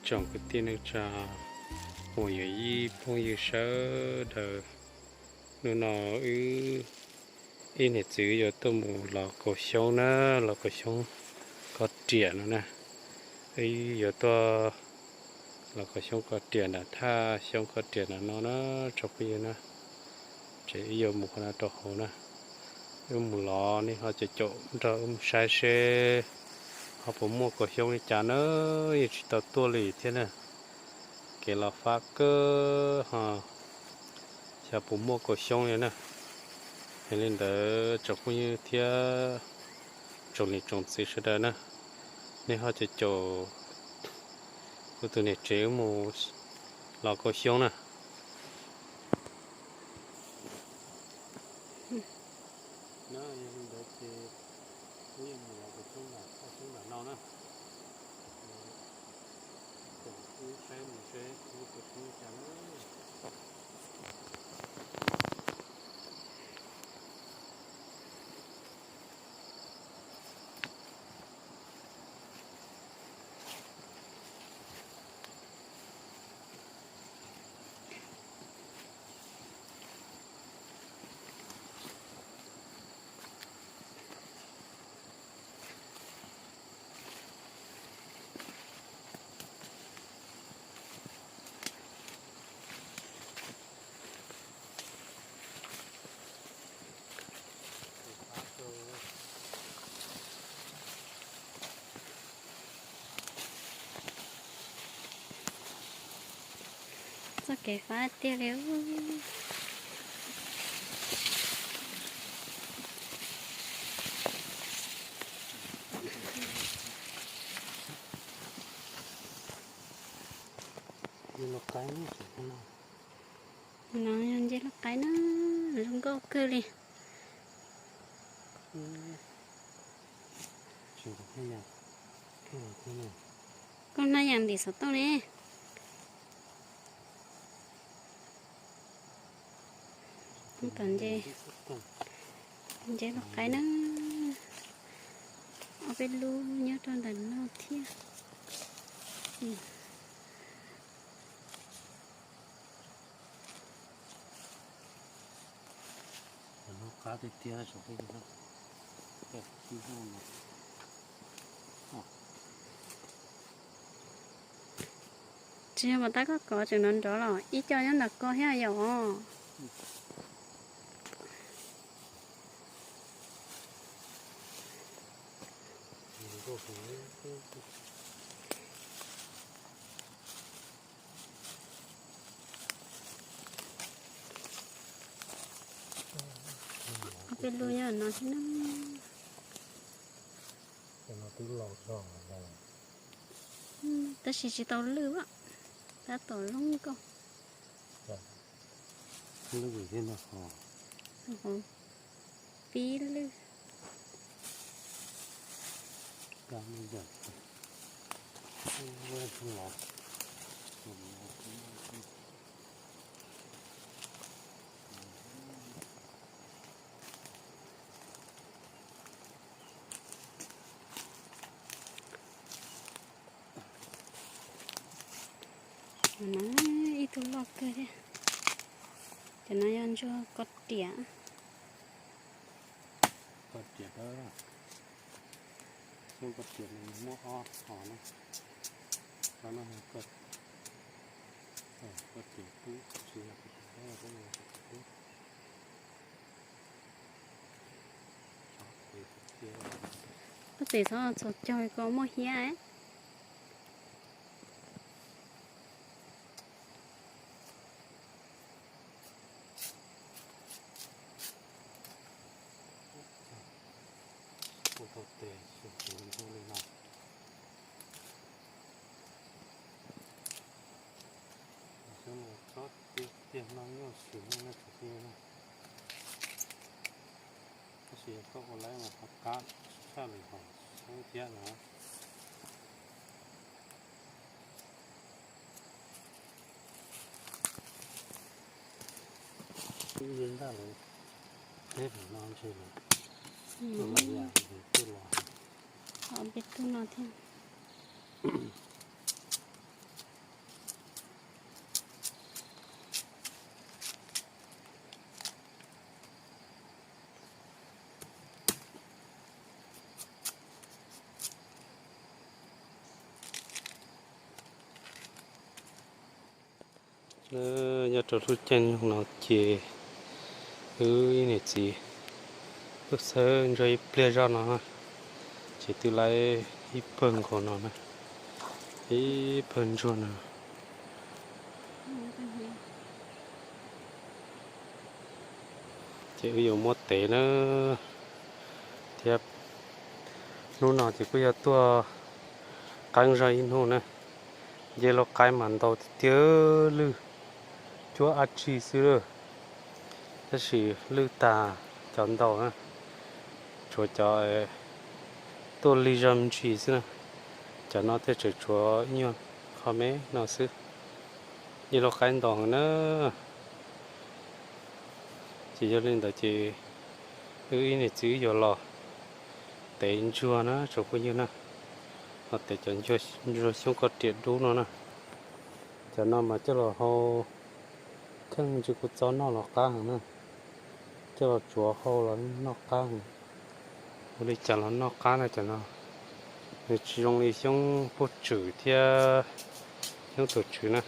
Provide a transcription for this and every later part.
Tsoom kwv tij neej tsa, uas yog ib phooj ywg sawv daws, hnub no wb ib niam txiv yuav tuaj mus los kaus xyoob na, los kaus xyoob koj riam no na. Wb yuav tuaj los kaus xyoob koj riam nram thaj xyoob koj riam nram no na, tsoom phooj ywg na. Ces wb yuav mus qhov no rau hauv na. Wb mus los nej ho caum caum nrog wb mus saib seb ho puas muaj kaus xyoob li cas na. Yeej tsis tau tuaj li thiab na. Kev los fab kawg ho, xyov puas muaj kaus xyoob li na. Yog li ntawd tsoom phooj ywg thiab tsoom niam tsoom txiv sawv daws na, nej ho caum caum kuv tus niam tsev wb mus los kaus xyoob na. Yog li ntawd ces wb yuav mus los kaus xyoob nram thaj xyoob nram no na. Ces wb saib mus seb muaj kaus xyoob li cas na. Txoj kev fab tiag li. No yog nce lub qaib na, zoo nkauj kawg li. Koj hnab yas ntim xov tooj ne. Tom nce, nce lub qaib na. Ob peb lub nyob rau ntawm no thiab. Lub qab tiag tiag. Tsis yog mas tab koj kov tseem nrov nrov los ib co nyob ntawm koj thiab yom. Ob peb lub nyob no thiab na. Tab sis tsis tau lwj, tab tom zoo nkauj. Pib lwj. Ib tug loj kawg thiab. Cov no yog ntsuag koj riam. Koj riam, xyoob koj riam no muaj ob hom na. Qhov no yog koj riam tub, tsis yog koj riam tub. Koj txiv txhob txhos caug kom muaj hiab. Ua tau tes xyov puas zoo li no. Xyoob no tsob tiag tiag no nyuaj sim no na tsoom phooj ywg na. Tab sis yog koj ua laib mas qhov qab tshaj lawm hom xyoob thiab no. Ib ntag lawm, teb no ntshe lawm, tuaj lawm yam tuaj los. Ob peb tug no thiab. Nyob rau lub caij nyoog no ces wb ib niam txiv tuaj xawb ntsuag ib pliag zoj no na, ces twb lawv ib pawg nkaus no na, ib pawg ntsuag no. Ces wb yuav muab tev na, thiab hnub no ces kuj yog tuaj qeeb zog ib hnub na. Nce lauj qaib mas ntau tiag tiag, lwj cuab ab tsi xwb lawm, tab sis lwj tag cov ntau na, tshuav cov tuaj lig zog me ntsis xwb na. Cov no thiaj tseem tshuav ib nyuag qho me no xwb, nce lauj qaib ntau heev na. Ces yog li ntawd ces wb ib niam txiv wb yuav los tev ntsuag na tsoom phooj ywg na, los tev cov ntsuag xyoob koj riam dub no na. Cov no mas coj los hau kheej ntsw kuv txob noj los qab heev na, coj los tsuav hau los noj qab heev. Ua li cas los noj qab na cov no, nws tsis zoo li xyoob puag tswm thiab xyoob tus tswv na.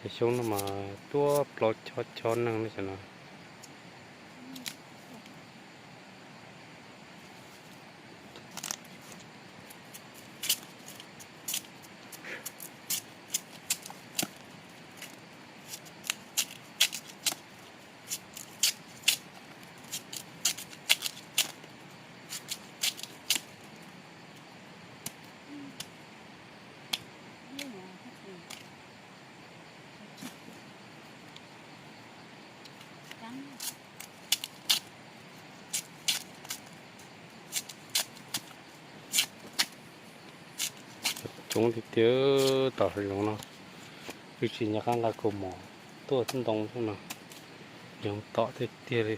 Cov xyoob no mas tuaj plaub chob chob neeg li cov no. Coob tiag tiag tom hav zoov no, twb tsis nco qab nqa kaus mom tuaj ntoo xwb no, yoov tom tiag tiag li.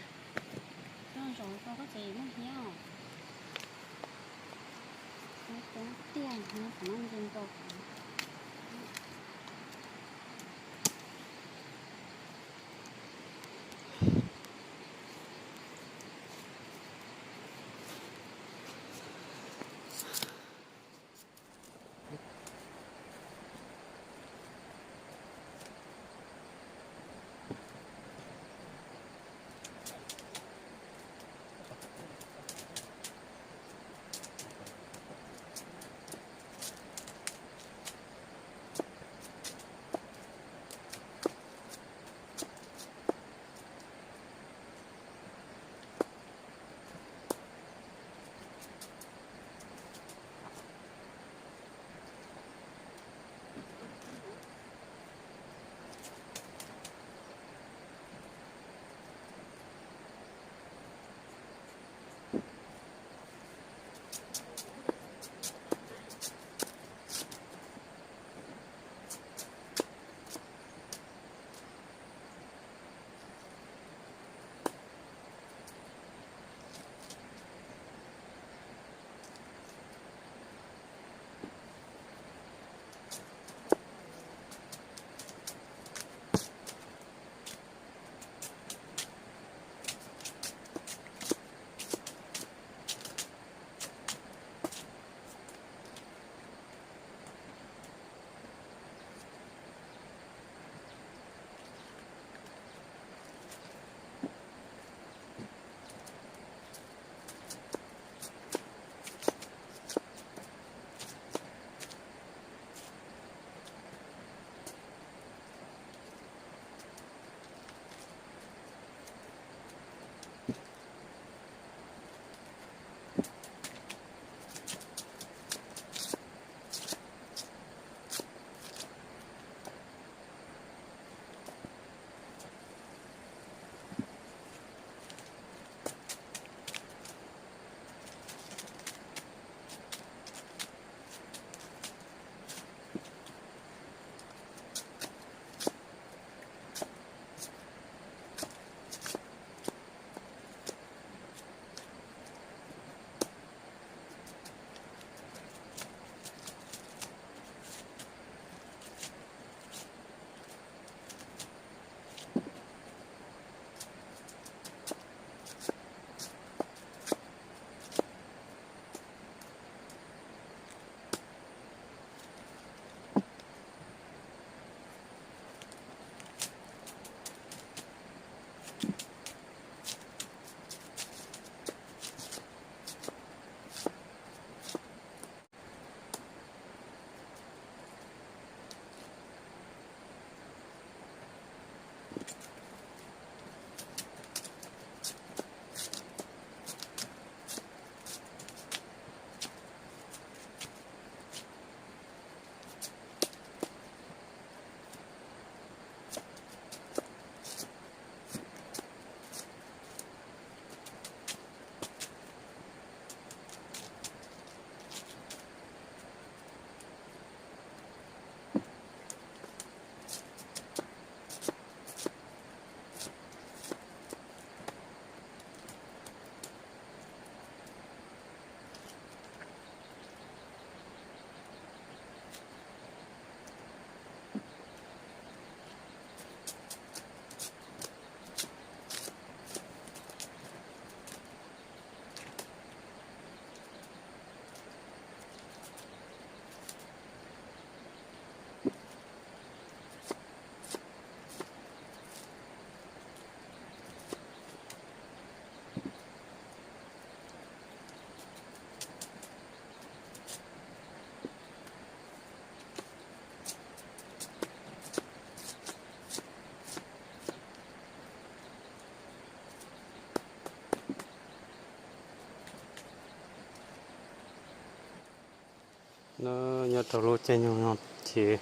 No, nyob rau lub caij nyoog no ces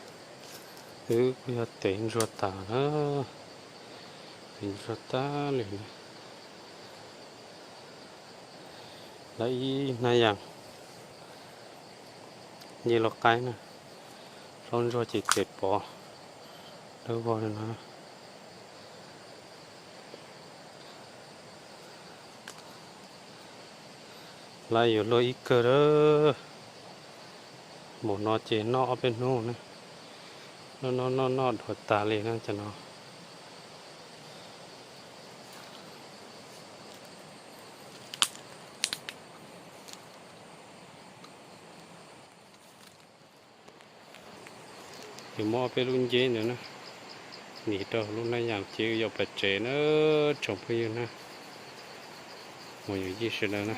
wb kuj yog tev ntsuag tas na, tev ntsuag tas li na. Lawv ib hnab yas nce los qaib na, hlaub ntsuag ces tev pov dawb vog li no. Lawv yuav luaj ib kawg lawm, npaum no ces noj ob peb hnub na, noj noj noj noj dhuav tas li na cov no. Yuav muab ob peb lub nceb ntawd na, nim rau lub hnab yas ces wb yuav pais tsev na, tsoom phooj ywg na, mus yuav yij sawv daws na.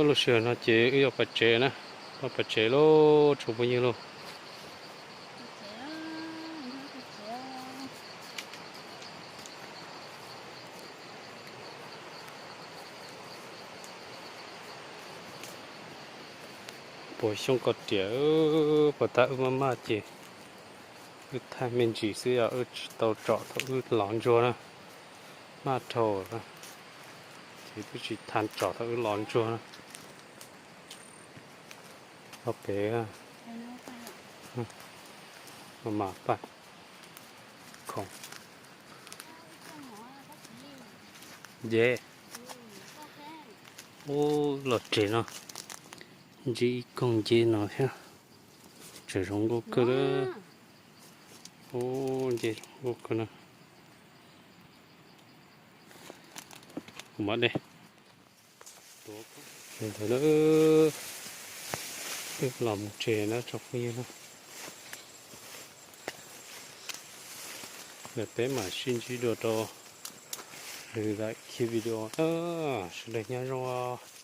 Lub sij hawm no ces wb yuav pais tsev na, pais tsev lauj tsoom phooj ywg lauj. Puas xyoob koj riam, puas tas wb maj maj ces wb thaij me ntsis xwb yog wb tsis tau tsom thaum wb los ntsuag na, maj dhau, ces twb tsis tau tsom thaum wb los ntsuag na. Ob pem mas paj khoom nce, ub los tsev no, nce ib koog nce no thiab, tseem zoo nkauj kawg. Ub, nce zoo nkauj kawg na. Kuv mam de ntawd na, wb los mus tsev na tsoom phooj ywg na. Lawm peb mam sib ntsib dua rau lwm daim video na. Sawv daws nyob zoo.